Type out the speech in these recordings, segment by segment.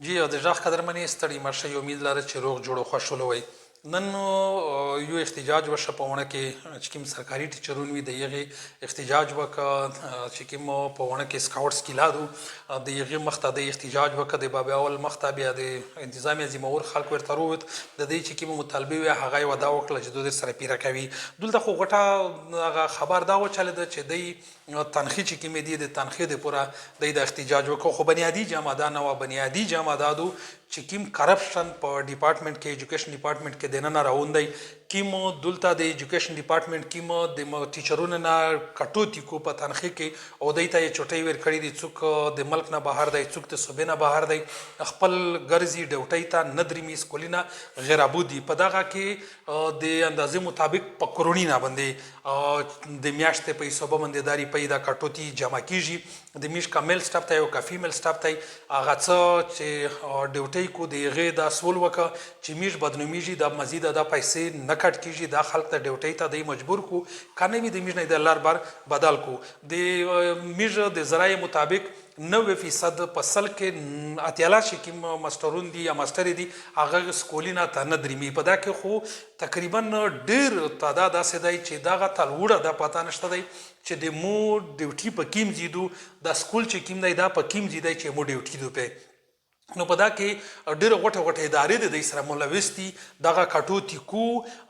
جی د ژغ قدرمنې، ستړي مه شئ. امید لره چې روغ جوړ او خوښ ولوئ. نن یو احتجاج وشه په ونه کې چې کوم سرکاري ټیچرون وي، د یغې احتجاج وکړه چې کوم په ونه کې سکاوټس کیلا دو، د یغې مخته د احتجاج وکړه، د باب اول مخته. بیا د انتظامیه ذمہور خلک ورته روت. د دې چې کوم مطالبه وي، هغه یې ودا وکړه چې دوی سره پیره کوي. دلته خو غټه هغه خبر دا وچلې ده چې دی تنخی چې کومې دي، د تنخې د پوره دی د احتجاج وکړو، خو بنیادي جامه دا نه وه. بنیادي جامه دا دو چې کوم کرپشن په ډپارټمنټ کې، ایجوکیشن ډپارټمنټ کې دننه راون دی، کوم دلته د ایجوکیشن ډپارټمنټ کوم د ټیچرونو نه کټوتی کو په تنخې کې او دی ته یې چټۍ ورکړي دي. څوک د ملک نه بهر دی، څوک د صوبې نه بهر دی، خپل ګرځي، ډیوټۍ ته نه درېمي، سکولونه غیر ابود دي. په دغه کې د اندازې مطابق په کروړي نه باندې د میاشتې په حساب باندې داری پیدا کټوتی جمع کیږي. د میش کا میل سټاف ته او کا فیمیل سټاف ته هغه څه چې ډیوټي کو، د هغې دا سول وکړه چې میش بدنومیږي، دا مزید دا پیسې نه کټ کیږي. دا خلک ته ډیوټي ته دی مجبور کو کنه وي، د میش نه د لار بار بدل کو. د میش د ذرایع مطابق 90% په 100 کې اتیالا چې کوم ماسترون دي یا ماسترې دي، هغه سکولینه ته نه درېمي. په دا کې خو تقریبا ډېر تعداد داسې دی چې دغه تلوړه دا پته نشته دی چې د مو ډیوټي په کیم زیدو، دا سکول چې کیم دی، دا په کیم زیدی چې مو ډیوټي دو په. نو په دا کې ډېر غټه غټه ادارې د دې سره ملوث دي. دغه کټوتی کو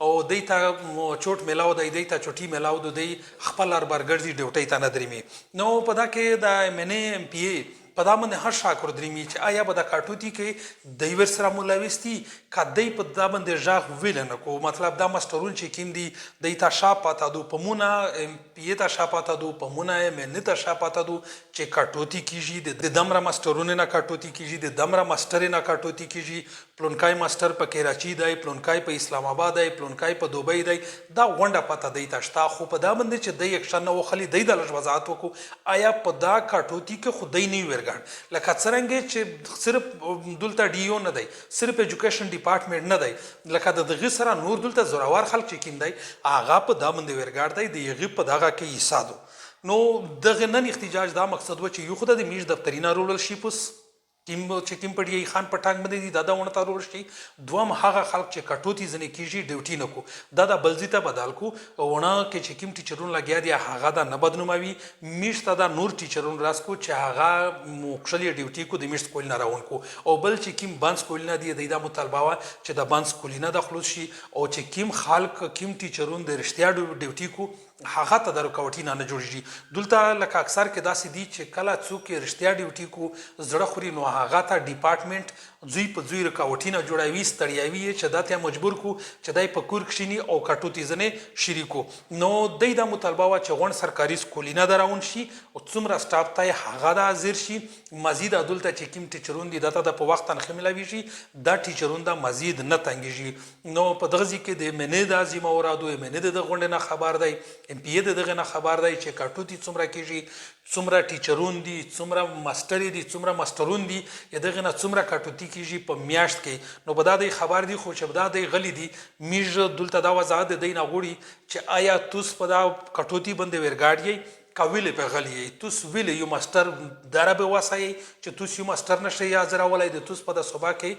او دی ته چوټ ملاو دی، دی ته چوټي ملاو دی، خپل اربر ګرځي، ډیوټۍ ته نه درېمي. نو په دا کې د ایم این ای، ایم پی ای په دا باندې هر شاکر درېمي چې آیا به د کټوتی کې دی ور سره ملوث دي که دی په دا باندې ژغ ویل نه کو. مطلب دا ماسترون چې کیم دي، دی ته شا پاته دو، په مونه ایم پی ای ته شا پاته دو، په مونه ایم این ته شا پاته دو چې کټوتی کیږي، د دمره ماسترونو نه کټوتی کیږي، د دمره ماسترې نه کټوتی کیږي، پلونکای ماستر په کراچي دی، پلونکای په اسلام آباد دی، پلونکای په دوبۍ دی. دا غونډه پته دی ته شته، خو په دا باندې چې دی اکشن نه وخلي، دی د لږ وضاحت وکړو آیا په دا کټوتی کې خو دی نه ورګړ. لکه څرنګه چې صرف دلته ډي یو نه دی، صرف ایجوکیشن ډپارټمنټ نه دی، لکه د دغه سره نور دلته زورور خلک چې کیم دی، هغه په دا باندې ورګړ دی، د هغې په دغه کې حصه دو. نو دغه نن احتجاج دا مقصد و چې یو خو د میش دفترینه روړل شي پس کیم چې کیم پړی خان په ټانګ باندې دي، دا دا ونه تارول شي. دوم هغه خلک چې کټوتی ځنې کیږي، ډیوټي نه کو، دا دا بلځي ته بدل کو. ونه کې چې کیم ټیچرون لګیا دي، هغه دا نه بدنوموي. میش ته دا نور ټیچرون راس کو چې هغه موکشلې ډیوټي کو، د میش سکول نه راون کو. او بل چې کیم بند سکول نه دی، دا مطالبه وا چې د بند سکول نه د خلوص شي او چې کیم خلک، کیم ټیچرون د رښتیا ډیوټي کو، هغه ته د رکاوټي نه نه جوړیږي. دلته لکه اکثر کې داسې دي چې کله څوک رښتیا ډیوټي کو زړه خوري، نو هغه ته ډپارټمنټ ځوی په ځوی رکاوټي نه جوړوي، ستړیاوي یې چې دا ته مجبور کو چې دای په کور کښیني او کټوتي ځنې شریکو. نو دی دا مطالبه وه چې غونډ سرکاري سکولینه دراون شي او څومره سټاف ته هغه دا حاضر شي. مزید دلته چې کوم ټیچرون دي، دته د په وخت تنخواه ملاویږي، دا ټیچرون دا مزید نه تنګیږي. نو په دغه ځای کې د ایم این ای د ذمه ورادو، ایم این ای د دغه غونډې نه خبر دی، ایم پی ای د دغه نه خبر دی چې کټوتی څومره کیږي، څومره ټیچرون دي، څومره ماسترې دي، څومره ماسترون دي، یا دغه نه څومره کټوتی کیږي په میاشت کې. نو په دا دی خبر دي، خو چې دا دی غلي دي. میږ دلته دا وضاحت دی نه غوړي چې آیا توس په دا کټوتی باندې ورګاډ یې که ویلې په غلی یې؟ توس ویلې یو ماستر دره به وسه یې چې توس یو ماستر نشي حاضرولای؟ د توس په د صوبه کې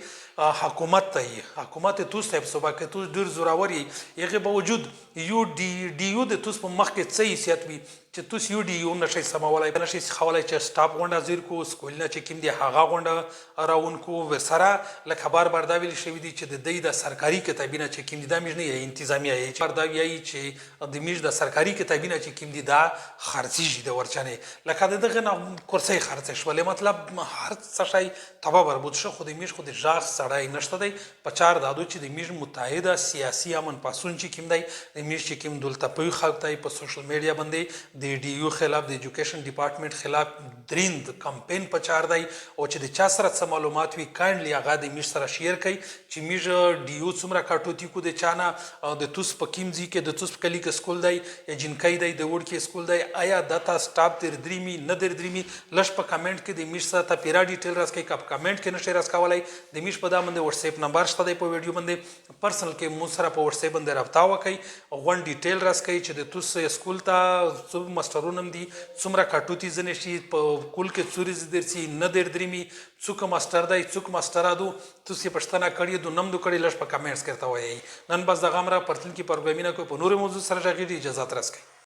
حکومت ته یې، حکومت توس ته په صوبه کې توس ډیر زورور یې، هغې باوجود یو ډي ډي یو د توس په مخ کې څه حیثیت وي چې توس یو ډي یو نشي سمولای، نشي سیخولای چې سټاف غونډه حاضر کو، سکول نه چې کوم دی هغه غونډه راون کو؟ ورسره لکه بار بار دا ویل شوي دي چې د دی د سرکاري کتابینه چې کوم دي، دا میږ نه یې، انتظامیه یې بار دا ویایي چې د میږ د سرکاري کتابینه چې کوم دي، دا خرڅیږي. د ورچنې لکه د دغه نه کرسۍ خرڅ شولې، مطلب هر څه شی تباه بربود شو، خو د میږ خو د ژغ سړی نشته دی. په چار دادو چې د میږ متحده سیاسي امن پاسون چې کوم دی، د میږ چې کوم دلته پوی خلک دی، په سوشل میډیا باندې د ډي یو خلاف، د ایجوکیشن ډپارټمنټ خلاف دریند کمپین په چار دی. او چې د چا سره څه معلومات وي، کایندلی هغه د میږ سره شیر کړئ چې میږ ډي یو څومره کټوتی کو د چا نه، د توس په کیم ځای کې، د توس په کلي کې سکول دی یا جینکۍ دی، د وړ کې سکول دی، آیا دا تا سټاپ در دریمي نه در دریمي؟ لږ په کمنټ کې د میږ سره ته پیرا ډیټیل راسکئ. که په کمنټ کې نشئ راسکولای، د میږ په دا باندې واتس اپ نمبر شته دی په ویډیو باندې، پرسنل کې مو سره په واتس اپ باندې رابطه وکړئ، غونډ ډیټیل راسکئ چې د توس سکول ته کوم ماسټرونه هم دي، څومره کټوتی ځنې شي، په کول کې څو ورځې درسي نه در درمي، څوک ماسټر دی، څوک ماسټر ادو، تاسو پښتنه کړی دو نم دو کړی، لږ په کمنټس کې ته وایي. نن بس دغه امره پرتلونکي پروګرامونه کو په نورو موضوع سره غږیږي. اجازه ترسکئ.